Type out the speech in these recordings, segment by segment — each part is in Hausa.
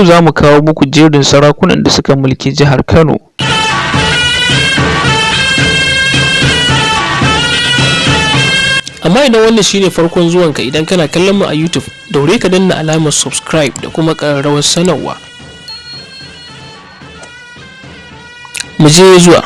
Yau za mu kawo muku jerin sarakunan da suka mulki jihar Kano. Amma idan wannan shine farkon zuwanka, idan kana kallon mu a YouTube, daure ka danna alamar subscribe da kuma ƙararrawar sanarwa. Mu je zuwa.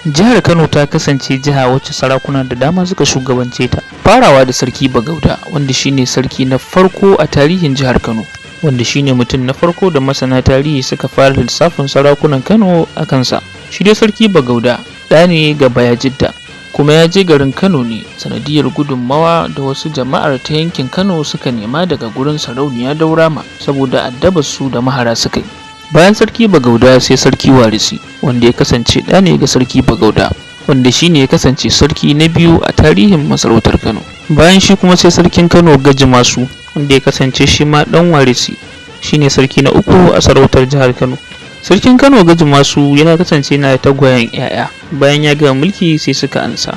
Jihar Kano ta kasance jiha wacce sarakuna da dama suka shugabance ta. Farawa da Sarki Bagauda, wanda shine sarki na farko a tarihin jihar Kano, wanda shine mutum na farko da masana tarihi suka fara lissafin sarakunan Kano a kansa. Shi dai Sarki Bagauda ɗa ne ga Bayajidda, kuma ya je garin Kano ne sanadiyar gudunmawa da wasu jama'ar ta yankin Kano suka nema daga gurin Sarauniya Daurama saboda addabar su da mahara suka yi. Bayan Sarki Bagauda sai Sarki Warisi, wanda ya kasance ɗa ne ga Sarki Bagauda, wanda shi ne ya kasance sarki na biyu a tarihin masarautar Kano. Bayan shi kuma sai Sarkin Kano Gajimasu, wanda ya kasance shi ma ɗan Warisi, shi ne sarki na uku a sarautar jihar Kano. Sarkin Kano Gajimasu yana kasance yana da tagwayen 'ya'ya, bayan ya gama mulki sai suka ansa.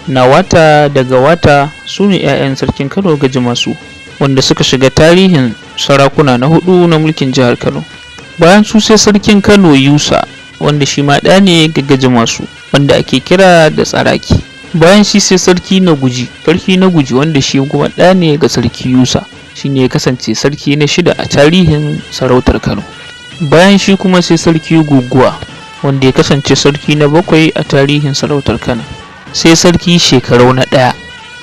Nawata da Gawata su ne 'ya'yan Sarkin Kano Gajimasu, wanda suka shiga tarihin sarakuna na huɗu na mulkin jihar Kano. Bayan su sai Sarkin Kano Yusa, wanda shi ma ɗa ne ga Gajimasu, wanda ake kira da Tsaraki. Bayan shi sai Sarki Naguji, Sarki Naguji wanda shi kuma ɗa ne ga Sarki Yusa, shi ne ya kasance sarki na shida a tarihin sarautar Kano. Bayan shi kuma sai Sarki Guguwa, wanda ya kasance sarki na bakwai a tarihin sarautar Kano. Sai Sarki Shekarau na ɗaya,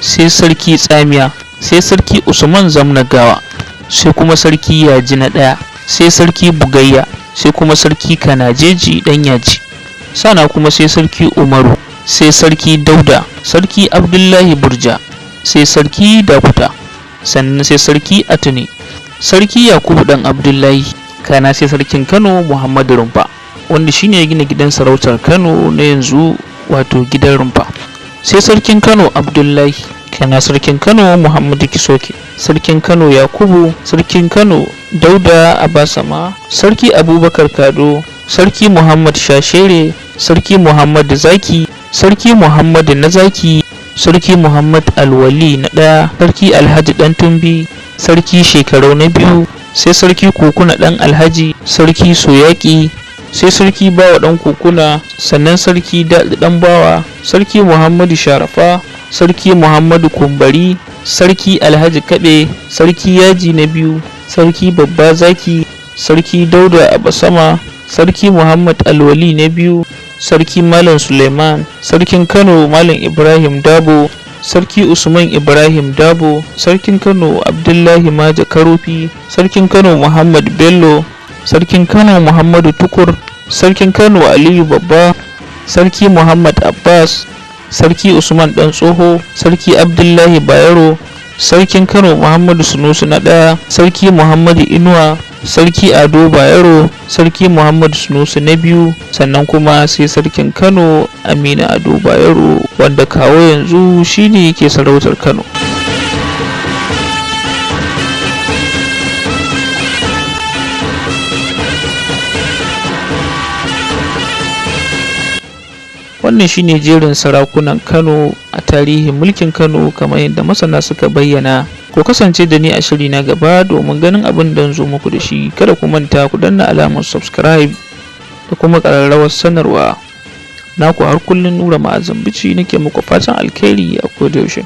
sai Sarki Tsamiya, sai Sarki Usman Zamnagawa, sai kuma Sarki Yaji na ɗaya, sai Sarki Bugayya, sai kuma Sarki Kanajeji ɗan Yaji. Sana kuma sai Sarki Umaru, sai Sarki Dauda, Sarki Abdullahi Burja, sai Sarki Dakuta, sannan sai Sarki Atune, Sarki Yakubu ɗan Abdullahi, kana sai Sarkin Kano Muhammadu Rumfa, wanda shine ya gina gidan sarautar Kano na yanzu, wato gidan Rumfa. Sai Sarkin Kano Abdullahi, kana Sarkin Kano Muhammadu Kisoke, Sarkin Kano Yakubu, Sarkin Kano Dauda Abasama, Sarki Abubakar Kado, Sarki Muhammad Shashere, Sarki Muhammad Zaki, Sarki Muhammad na Zaki, Sarki Muhammad Alwali na ɗaya, Sarki Alhaji Ɗan Tumbi, Sarki Shekarau na biyu, sai Sarki Kokuna Ɗan Alhaji, Sarki Soyaƙi, sai Sarki Bawa Ɗan Kokuna, sannan Sarki Daɗi Ɗan Bawa, Sarki Muhammadu Sharafa, Sarki Muhammadu Kumbari, Sarki Alhaji Kaɓe, Sarki Yaji na biyu, Sarki Babba Zaki, Sarki Dauda Abasama, Sarki Muhammad Alwali na biyu, Sarki Malam Suleiman, Sarkin Kano Malam Ibrahim Dabo, Sarki Usman Ibrahim Dabo, Sarkin Kano Abdullahi Maja Karofi, Sarkin Kano Muhammad Bello, Sarkin Kano Muhammadu Tukur, Sarkin Kano Aliyu Babba, Sarki Muhammad Abbas, Sarki Usman Ɗan Tsoho, Sarki Abdullahi Bayero, Sarkin Kano Muhammadu Sunusi na ɗaya, Sarki Muhammadu Inuwa, Sarki Ado Bayero, Sarki Muhammadu Sunusi na biyu, sannan kuma sai Sarkin Kano Aminu Ado Bayero, wanda kawo yanzu shine yake sarautar Kano. Wannan shine jerin sarakunan Kano a tarihin mulkin Kano kamar yadda masana suka bayyana. Ku kasance da ni a shiri na gaba domin ganin abin da zo muku da shi. Kada ku manta ku danna alamar subscribe da kuma ƙararrawar sanarwa. Naku har kullum Nura Ma'azam Bichi nake muku fatan alkhairi a koda yaushe.